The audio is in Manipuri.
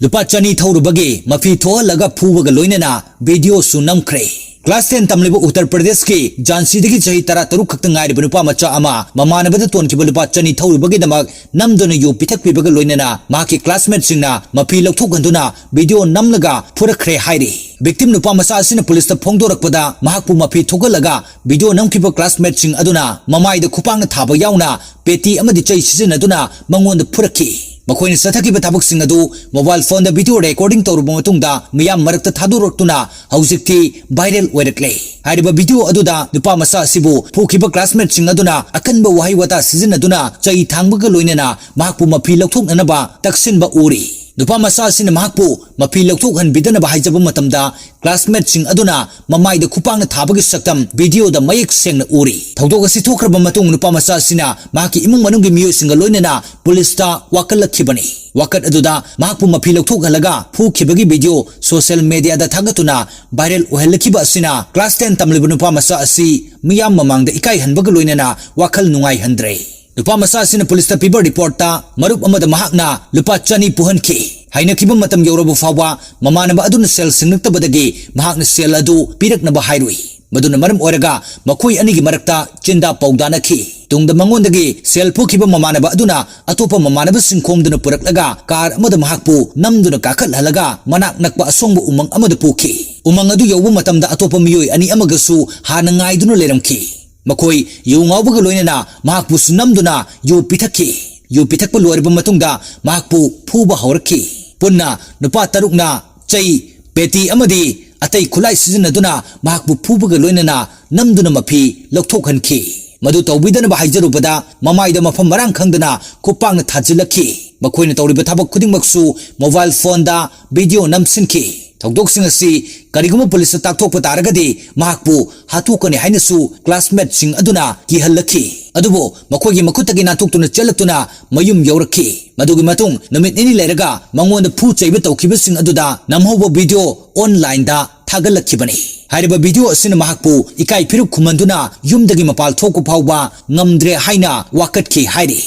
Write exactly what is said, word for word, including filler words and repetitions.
ꯂꯨꯄꯥ ꯆꯅꯤ ꯊꯧꯔꯨꯕꯒꯤ ꯃꯐꯤ ꯊꯣꯛꯍꯜꯂꯒ ꯐꯨꯕꯒ ꯂꯣꯏꯅꯅ ꯚꯤꯗꯤꯑꯣꯁꯨ ꯅꯝꯈ꯭ꯔꯦ꯫ ꯀ꯭ꯂꯥꯁ ꯇꯦꯟ ꯇꯝꯂꯤꯕ ꯎꯠꯇꯔ ꯄ꯭ꯔꯗꯦꯁꯀꯤ ꯖꯥꯟꯁꯤꯗꯒꯤ ꯆꯍꯤ ꯇꯔꯥ ꯇꯔꯨꯛ ꯈꯛꯇ ꯉꯥꯏꯔꯤꯕ ꯅꯨꯄꯥ ꯃꯆꯥ ꯑꯃ ꯃꯃꯥꯟꯅꯕꯗ ꯇꯣꯟꯈꯤꯕ ꯂꯨꯄꯥ ꯆꯅꯤ ꯊꯧꯔꯨꯕꯒꯤꯗꯃꯛ ꯅꯝꯗꯨꯅ ꯌꯨ ꯄꯤꯊꯛꯄꯤꯕꯒ ꯂꯣꯏꯅꯅ ꯃꯍꯥꯛꯀꯤ ꯀ꯭ꯂꯥꯁꯃꯦꯠꯁꯤꯡꯅ ꯃꯐꯤ ꯂꯧꯊꯣꯛꯍꯟꯗꯨꯅ ꯚꯤꯗꯤꯑꯣ ꯅꯝꯂꯒ ꯐꯨꯔꯛꯈ꯭ꯔꯦ ꯍꯥꯏꯔꯤ꯫ ꯚꯤꯛꯇꯤꯝ ꯅꯨꯄꯥ ꯃꯆꯥ ꯑꯁꯤꯅ ꯄꯨꯂꯤꯁꯇ ꯐꯣꯡꯗꯣꯔꯛꯄꯗ ꯃꯍꯥꯛꯄꯨ ꯃꯐꯤ ꯊꯣꯛꯍꯜꯂꯒ ꯚꯤꯗꯤꯑꯣ ꯅꯝꯈꯤꯕ ꯀ꯭ꯂꯥꯁꯃꯦꯠꯁꯤꯡ ꯑꯗꯨꯅ ꯃꯃꯥꯏꯗ ꯈꯨꯄꯥꯛꯅ ꯊꯥꯕ ꯌꯥꯎꯅ ꯄꯦꯇꯤ ꯑꯃꯗꯤ ꯆꯩ ꯁꯤꯖꯤꯟꯅꯗꯨꯅ ꯃꯉꯣꯟꯗ ꯐꯨꯔꯛꯈꯤ꯫ ꯃꯈꯣꯏꯅ ꯆꯠꯊꯈꯤꯕ ꯊꯕꯛꯁꯤꯡ ꯑꯗꯨ ꯃꯣꯕꯥꯏꯜ ꯐꯣꯟꯗ ꯚꯤꯗꯤꯑꯣ ꯔꯦꯀꯣꯔꯗꯤꯡ ꯇꯧꯔꯕ ꯃꯇꯨꯡꯗ ꯃꯤꯌꯥꯝ ꯃꯔꯛꯇ ꯊꯥꯗꯣꯔꯛꯇꯨꯅ ꯍꯧꯖꯤꯛꯇꯤ ꯚꯥꯏꯔꯦꯜ ꯑꯣꯏꯔꯛꯂꯦ꯫ ꯍꯥꯏꯔꯤꯕ ꯚꯤꯗꯤꯑꯣ ꯑꯗꯨꯗ ꯅꯨꯄꯥ ꯃꯆꯥ ꯑꯁꯤꯕꯨ ꯐꯨꯈꯤꯕ ꯀ꯭ꯂꯥꯁꯃꯦꯠꯁꯤꯡ ꯑꯗꯨꯅ ꯑꯀꯟꯕ ꯋꯥꯍꯩ ꯋꯥꯇꯥ ꯁꯤꯖꯤꯟꯅꯗꯨꯅ ꯆꯩ ꯊꯥꯡꯕꯒ ꯂꯣꯏꯅꯅ ꯃꯍꯥꯛꯄꯨ ꯃꯐꯤ ꯂꯧꯊꯣꯛꯅꯅꯕ ꯇꯛꯁꯤꯟꯕ ꯎꯔꯤ꯫ ꯅꯨꯄꯥ ꯃꯆꯥ ꯑꯁꯤꯅ ꯃꯍꯥꯛꯄꯨ ꯃꯐꯤ ꯂꯧꯊꯣꯛꯍꯟꯕꯤꯗꯅꯕ ꯍꯥꯏꯖꯕ ꯃꯇꯝꯗ ꯀ꯭ꯂꯥꯁꯃꯦꯠꯁꯤꯡ ꯑꯗꯨꯅ ꯃꯃꯥꯏꯗ ꯈꯨꯄꯥꯛꯅ ꯊꯥꯕꯒꯤ ꯁꯛꯇꯝ ꯚꯤꯗꯤꯑꯣꯗ ꯃꯌꯦꯛ ꯁꯦꯡꯅ ꯎꯔꯤ꯫ ꯊꯧꯗꯣꯛ ꯑꯁꯤ ꯊꯣꯛꯈ꯭ꯔꯕ ꯃꯇꯨꯡ ꯅꯨꯄꯥ ꯃꯆꯥ ꯑꯁꯤꯅ ꯃꯍꯥꯛꯀꯤ ꯏꯃꯨꯡ ꯃꯅꯨꯡꯒꯤ ꯃꯤꯑꯣꯏꯁꯤꯡꯒ ꯂꯣꯏꯅꯅ ꯄꯨꯂꯤꯁꯇ ꯋꯥꯀꯠꯂꯛꯈꯤꯕꯅꯤ꯫ ꯋꯥꯀꯠ ꯑꯗꯨꯗ ꯃꯍꯥꯛꯄꯨ ꯃꯐꯤ ꯂꯧꯊꯣꯛꯍꯜꯂꯒ ꯐꯨꯈꯤꯕꯒꯤ ꯚꯤꯗꯤꯑꯣ ꯁꯣꯁꯤꯌꯦꯜ ꯃꯦꯗꯤꯌꯥꯗ ꯊꯥꯒꯠꯇꯨꯅ ꯚꯥꯏꯔꯦꯜ ꯑꯣꯏꯍꯜꯂꯛꯈꯤꯕ ꯑꯁꯤꯅ ꯀ꯭ꯂꯥꯁ ꯇꯦꯟ ꯇꯝꯂꯤꯕ ꯅꯨꯄꯥ ꯃꯆꯥ ꯑꯁꯤ ꯃꯤꯌꯥꯝ ꯃꯃꯥꯡꯗ ꯏꯀꯥꯏꯍꯟꯕꯒ ꯂꯣꯏꯅꯅ ꯋꯥꯈꯜ ꯅꯨꯡꯉꯥꯏꯍꯟꯗ꯭ꯔꯦ꯫ ꯅꯨꯄꯥ ꯃꯆꯥ ꯑꯁꯤꯅ ꯄꯨꯂꯤꯁꯇ ꯄꯤꯕ ꯔꯤꯄꯣꯔꯠꯇ ꯃꯔꯨꯞ ꯑꯃꯗ ꯃꯍꯥꯛꯅ ꯂꯨꯄꯥ ꯆꯅꯤ ꯄꯨꯍꯟꯈꯤ꯫ ꯍꯥꯏꯅꯈꯤꯕ ꯃꯇꯝ ꯌꯧꯔꯕ ꯐꯥꯎꯕ ꯃꯃꯥꯟꯅꯕ ꯑꯗꯨꯅ ꯁꯦꯜ ꯁꯤꯡꯂꯛꯇꯕꯗꯒꯤ ꯃꯍꯥꯛꯅ ꯁꯦꯜ ꯑꯗꯨ ꯄꯤꯔꯛꯅꯕ ꯍꯥꯏꯔꯨꯏ꯫ ꯃꯗꯨꯅ ꯃꯔꯝ ꯑꯣꯏꯔꯒ ꯃꯈꯣꯏ ꯑꯅꯤꯒꯤ ꯃꯔꯛꯇ ꯆꯤꯟꯗꯥ ꯄꯥꯎꯗꯥꯅꯈꯤ꯫ ꯇꯨꯡꯗ ꯃꯉꯣꯟꯗꯒꯤ ꯁꯦꯜ ꯄꯨꯈꯤꯕ ꯃꯃꯥꯟꯅꯕ ꯑꯗꯨꯅ ꯑꯇꯣꯞꯄ ꯃꯃꯥꯟꯅꯕꯁꯤꯡ ꯈꯣꯝꯗꯨꯅ ꯄꯨꯔꯛꯂꯒ ꯀꯥꯔ ꯑꯃꯗ ꯃꯍꯥꯛꯄꯨ ꯅꯝꯗꯨꯅ ꯀꯥꯈꯠꯍꯜꯂꯒ ꯃꯅꯥꯛ ꯅꯛꯄ ꯑꯁꯣꯡꯕ ꯎꯃꯪ ꯑꯃꯗ ꯄꯨꯈꯤ꯫ ꯎꯃꯪ ꯑꯗꯨ ꯌꯧꯕ ꯃꯇꯝꯗ ꯑꯇꯣꯞꯄ ꯃꯤꯑꯣꯏ ꯑꯅꯤ ꯑꯃꯒꯁꯨ ꯍꯥꯟꯅ ꯉꯥꯏꯗꯨꯅ ꯂꯩꯔꯝꯈꯤ꯫ ꯃꯈꯣꯏ ꯌꯨ ꯉꯥꯎꯕꯒ ꯂꯣꯏꯅꯅ ꯃꯍꯥꯛꯄꯨꯁꯨ ꯅꯝꯗꯨꯅ ꯌꯨ ꯄꯤꯊꯛꯈꯤ꯫ ꯌꯨ ꯄꯤꯊꯛꯄ ꯂꯣꯏꯔꯕ ꯃꯇꯨꯡꯗ ꯃꯍꯥꯛꯄꯨ ꯐꯨꯕ ꯍꯧꯔꯛꯈꯤ꯫ ꯄꯨꯟꯅ ꯅꯨꯄꯥ ꯇꯔꯨꯛꯅ ꯆꯩ, ꯄꯦꯇꯤ ꯑꯃꯗꯤ ꯑꯇꯩ ꯈꯨꯠꯂꯥꯏ ꯁꯤꯖꯤꯟꯅꯗꯨꯅ ꯃꯍꯥꯛꯄꯨ ꯐꯨꯕꯒ ꯂꯣꯏꯅꯅ ꯅꯝꯗꯨꯅ ꯃꯐꯤ ꯂꯧꯊꯣꯛꯍꯟꯈꯤ꯫ ꯃꯗꯨ ꯇꯧꯕꯤꯗꯅꯕ ꯍꯥꯏꯖꯔꯨꯕꯗ ꯃꯃꯥꯏꯗ ꯃꯐꯝ ꯃꯔꯥꯡ ꯈꯪꯗꯅ ꯈꯨꯄꯥꯛꯅ ꯊꯥꯖꯤꯜꯂꯛꯈꯤ꯫ ꯃꯈꯣꯏꯅ ꯇꯧꯔꯤꯕ ꯊꯕꯛ ꯈꯨꯗꯤꯡꯃꯛꯁꯨ ꯃꯣꯕꯥꯏꯜ ꯐꯣꯟꯗ ꯚꯤꯗꯤꯑꯣ ꯅꯝꯁꯤꯟꯈꯤ꯫ ꯊꯧꯗꯣꯛꯁꯤꯡ ꯑꯁꯤ ꯀꯔꯤꯒꯨꯝꯕ ꯄꯨꯂꯤꯁꯇ ꯇꯥꯛꯊꯣꯛꯄ ꯇꯥꯔꯒꯗꯤ ꯃꯍꯥꯛꯄꯨ ꯍꯥꯠꯇꯣꯛꯀꯅꯤ ꯍꯥꯏꯅꯁꯨ ꯀ꯭ꯂꯥꯁꯃꯦꯠꯁꯤꯡ ꯑꯗꯨꯅ ꯀꯤꯍꯜꯂꯛꯈꯤ꯫ ꯑꯗꯨꯕꯨ ꯃꯈꯣꯏꯒꯤ ꯃꯈꯨꯠꯇꯒꯤ ꯅꯥꯟꯊꯣꯛꯇꯨꯅ ꯆꯦꯜꯂꯛꯇꯨꯅ ꯃꯌꯨꯝ ꯌꯧꯔꯛꯈꯤ꯫ ꯃꯗꯨꯒꯤ ꯃꯇꯨꯡ ꯅꯨꯃꯤꯠ ꯅꯤꯅꯤ ꯂꯩꯔꯒ ꯃꯉꯣꯟꯗ ꯐꯨ ꯆꯩꯕ ꯇꯧꯈꯤꯕꯁꯤꯡ ꯑꯗꯨꯗ ꯅꯝꯍꯧꯕ ꯚꯤꯗꯤꯑꯣ ꯑꯣꯟꯂꯥꯏꯟꯗ ꯊꯥꯒꯠꯂꯛꯈꯤꯕꯅꯤ꯫ ꯍꯥꯏꯔꯤꯕ ꯚꯤꯗꯤꯑꯣ ꯑꯁꯤꯅ ꯃꯍꯥꯛꯄꯨ ꯏꯀꯥꯏ ꯐꯤꯔꯨꯛ ꯈꯨꯝꯍꯟꯗꯨꯅ ꯌꯨꯝꯗꯒꯤ ꯃꯄꯥꯜ ꯊꯣꯛꯄ ꯐꯥꯎꯕ ꯉꯝꯗ꯭ꯔꯦ ꯍꯥꯏꯅ ꯋꯥꯀꯠꯈꯤ ꯍꯥꯏꯔꯤ꯫